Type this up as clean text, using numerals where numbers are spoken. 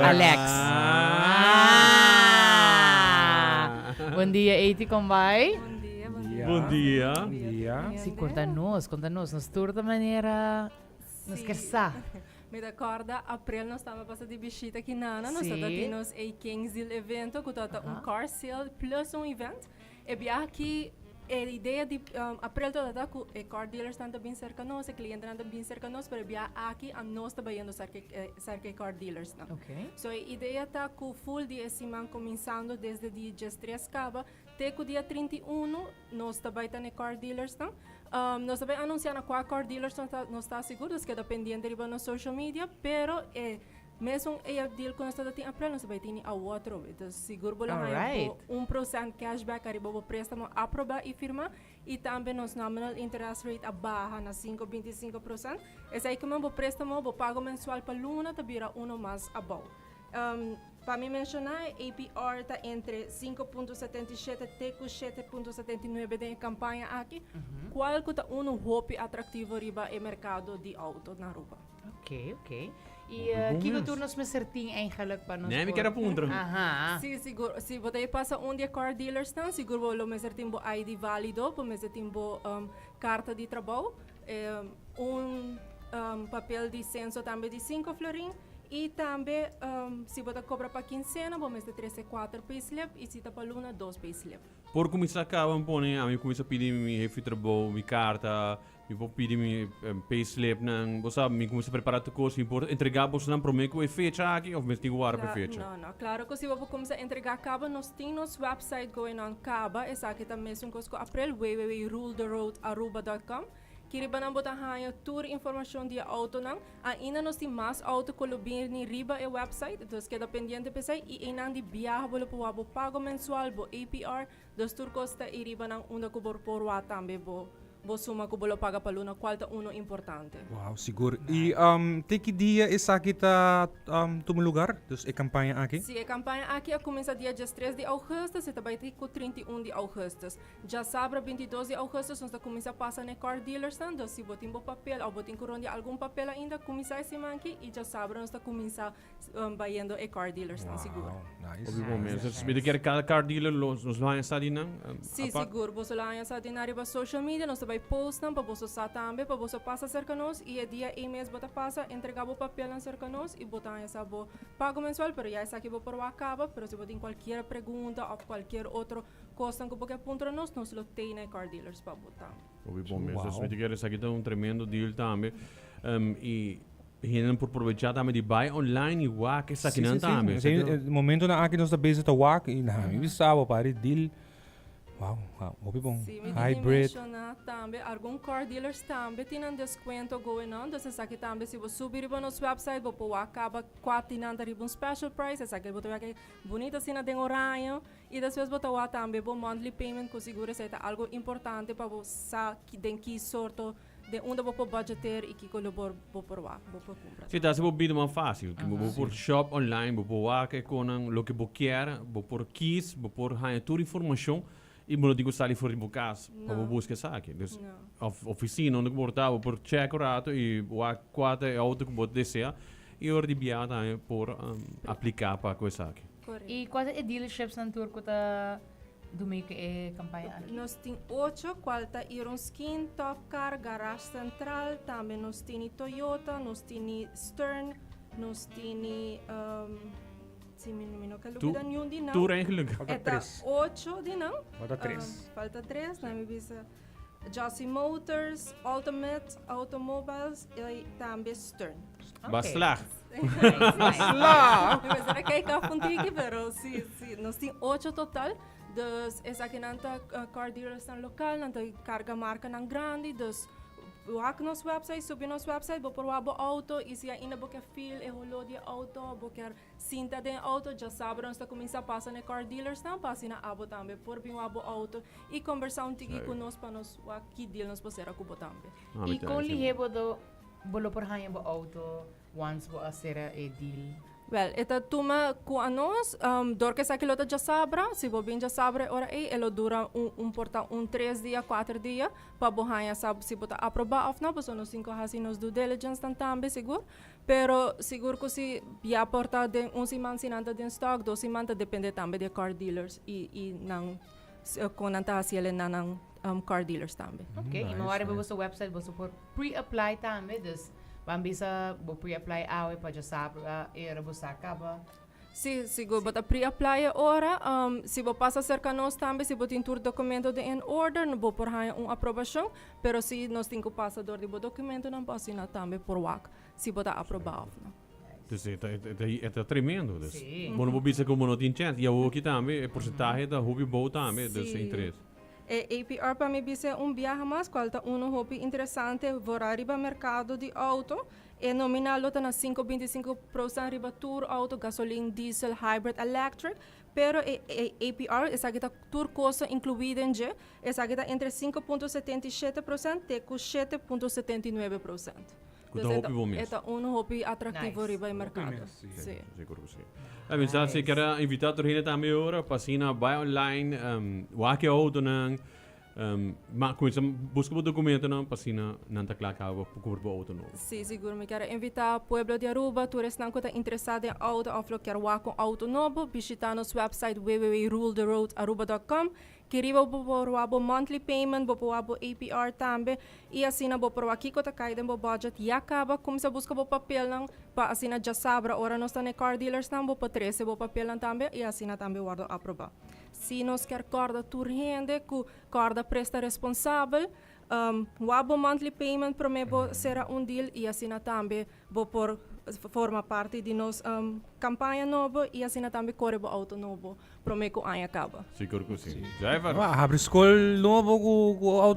Alex. Ah. Bon dia, Eti, kon bai? Bon dia, bon dia. Bon dia. Bon dia. Si, konta nos, konta nos. Nos tur ta manera nos Si. ker sa. Mi ta kòrda aprel nos tamba pasa di bishita ki nana, nos Si. ta tin nos e Kings Deal evento ku tabata un car sale plus un event. E biaha aki e idea di aprel tabata ku e car dealersnan ta bin serka nos, e klientenan ta bin serka nos, pero e biaha aki anos ta bayendo serka e serka e car dealersnan. So e idea ta ku full di e siman kuminsando desde di diestres kaba te ku dia 31 nos ta bai ta na e car dealersnan. Nos ta bai anunsia na kua car dealers nos ta nos ta sigur, nos keda pendiente riba nos social media, pero e Mesun e deal ku nos ta tin aprel nos ta bai tini awo atrobe. Dus sigur bo lo haña bo 1% cashback ariba bo préstamo aprobá i firmá i tambe nos nominal interest rate a baha na 5,25%. Esei ke men bo préstamo, bo pago mensual pa luna ta bira uno mas abou. Pa mi menshoná e APR ta entre 5,77 te ku 7,79 den e kampaña aki, kual ku ta unu hopi atraktivo riba e merkado di outo na Aruba. Ok, ok. Y uh, kiko tur nos mester tin eigenlijk pa nos Nee, mi quiero puntra. Aha. Sí, sigur. Si bo ta pasa un di car dealers nan, sigur bo lo mester tin bo ID válido, bo mester tin bo carta di trabou, un papel di censo tambe di 5 florin y tambe si bo ta cobra pa quincena, bo mester trece 4 payslip y si ta pa luna, 2 payslip. Por cuminsa caba mi pone, ami cuminsa pidi mi jefe di trabou, mi carta, Mi por pidi mi payslipnan, bo sa, mi kuminsá prepará tur kos, mi por entregá bosonan promé ku e fecha aki òf mi tin ku warda pa e fecha? No, no, klaro ku si bo por kuminsá entregá kaba, nos tin nos website going on kaba, esaki ta mesun kos ku aprel, www.ruletheroadaruba.com. Ki riba nan bo ta haña tur informashon di e outonan. Ainda nos tin mas outo ku lo bini riba e website, dus keda pendiente pa esei i einan di biaha bo lo por wak bo pago mensual, bo APR, Dus tur kos ta i riba nan unda ku bo por wak tambe bo bo suma ku bo lo paga pa luna kual ta uno importante. Wow, sigur. I te ki dia esaki ta tuma lugar? Dus e kampaña aki? Si, e kampaña aki a kuminsá dia 13 di augustus i ta bai te ku 31 di augustus. Djasabra 22 di augustus nos ta kuminsá pasa na e car dealersnan, dus si bo tin bo papel òf bo tin ku rondia algun papel ainda, kuminsá e siman aki i djasabra nos ta kuminsá bayendo e car dealers nan sigur. Wow, nice. Hopi bon mes. Nice. Mi ta kere cada car dealer lo nos lo haña sa di nan? Sí, sigur. Boso lo haña sa di nan riba social media. Nos ta bay post nan pa boso sa tambe, pa boso pasa cerca nos y e dia ey mes bo ta pasa entrega bo papelnan cerca nos y bo ta haña sa bo pago mensual, pero ya esaki bo por wak caba, pero si bo tin cualkier pregunta of cualkier otro cosnan cu bo ke puntra nos, nos lo tey na e car dealers pa bo tambe. Hopi bon mes. Dus mi ta kere esaki ta un tremendo deal tambe. Y Hendenan por probechá tambe di bai online i wak esakinan tambe. Sí, sí, sí. E momentonan aki nos ta bezig ta wak i na mi bisa bo pari deal. Wow, wow, hopi bon. Sí, mi tin di menshoná tambe algun car dealers tambe tin nan descuento going on. Dus esaki tambe si bo subi riba nos website bo por wak kaba kua tin nan ta riba un special price. Esaki bo ta wak e bunita asina den oraño. I despues bo ta wak tambe bo monthly payment ku sigur esei ta algo importante pa bo sa den ki sorto Den unda bo por budgeteer y kico lo bo bo por wak, bo por cumpra. Sí, ta haci bo bida mas fácil. Bo por shop online, bo por wak e conan loke bo kier, bo por kies, bo por haña tur informacion y bo no tin cu sali for di bo cas pa bo busca esaki. Dus of oficina unda cu bo por ta, bo por check un rato y wak cua ta e auto cu bo ta desea y ora di biaha tambe por aplica pa cu esaki. Y cua ta e dealerships nan tur cu ta Dumei ku e kampaña aki? Nos tin ocho, kual ta Iron Skin, Top Car, Garage Central, tambe nos tini Toyota, nos tini Stern, nos tini si mi mi no ke lubida niun di nan. Tur eigenlijk. Falta E ta tres. ocho di nan. Falta tres. Falta tres, nan mi bisa Jossie Motors, Ultimate Automobiles i tambe Stern. Baslag. Baslag! Mi mester a kijk af un tiki, pero si, si, nos tin ocho total. Dus esakinan ta car dealersnan local, nan ta carga marcanan grandi, dus wak nos website, subi nos website, bo por wak bo auto y si ainda bo kier feel e holó di e auto, bo kier sinta den e auto, djasabra nos ta cuminsa pasa na e car dealersnan pa asina abo tambe por bin wak bo auto y combersa un tiki cu nos pa nos wak ki deal nos por cera cu bo tambe. Y con lihe bo do Bo lo por haña bo auto once bo a sera e deal? Wel, e ta tuma cu anos, dor cu esaki lo ta djasabra, si bo bin djasabra e ora ey, e lo dura un un por ta un tres dia, cuater dia, pa bo haña sa si bo ta aproba of no, pasobra nos tin cu haci nos due diligence nan tambe sigur. Pero sigur cu si ya por ta den un siman si nan ta den stock, 2 siman, ta depende tambe di car dealers y nan con nan ta haciele na nan car dealers tambe. Ok, y Nice, maar waar nice. bo website bo por pre-apply tambe, dus ban bisa bo pre-apply awe pa diasabra era bo sa caba. Si, sigur, bo ta pre-apply ora, si bo pasa cerca nos tambe, si bo tin tur documento den in order, no bo por haya un aprobacion, pero si nos tin cu pasa door di bo documento, nan pa asina tambe por wak, si bo ta aproba of no. Dus e ta tremendo. Dus. Si. Bo no bisa como no tin chance. Y aki tambe, e porcentahe ta hopi bon tambe, dus interes. E APR, pa mi bisa un biaha mas, cual ta uno hopi interesante, wor riba mercado di auto, e nominal lo ta na 5,25% riba tur auto, gasoline, diesel, hybrid, electric, pero e APR, esaki ta tur cos inclui den dje, esaki ta entre 5,77% te cu 7,79%. Cu ta hopi bon mes. E ta un hopi atractivo Nice. riba e mercado. Mes, si. Si. Sigur cu si. E mensahe Nice. kier invita tur hende tambe ora, pa asina bay online, wak e auto nan, ma cuminsa busca e documento nan, pa asina nan ta cla pa cumpra auto nobo. Si, sigur. Mi kier invita pueblo di Aruba, tur esnan cu ta interesa den auto of lo kier wak un auto nobo, bishita nos website www.ruletheroadaruba.com. Cu riba bo por wak bo monthly payment, bo por wak bo APR tambe, y asina bo por wak kico ta cay den bo budget ya caba, cuminsa busca bo papel nan, pa asina diasabra, ora nos ta na car dealers nan, bo por trece bo papel nan tambe, y asina tambe wordo aproba. Si nos kier corda tur hende, cu corda presta responsabel, wak bo monthly payment prome bo sera un deal y asina tambe bo por forma parte di nos campaña nobo y asina tambe core bo auto nobo prome cu aña caba. Sigur cu si. Jaivar. Ah, habri scol nobo cu auto.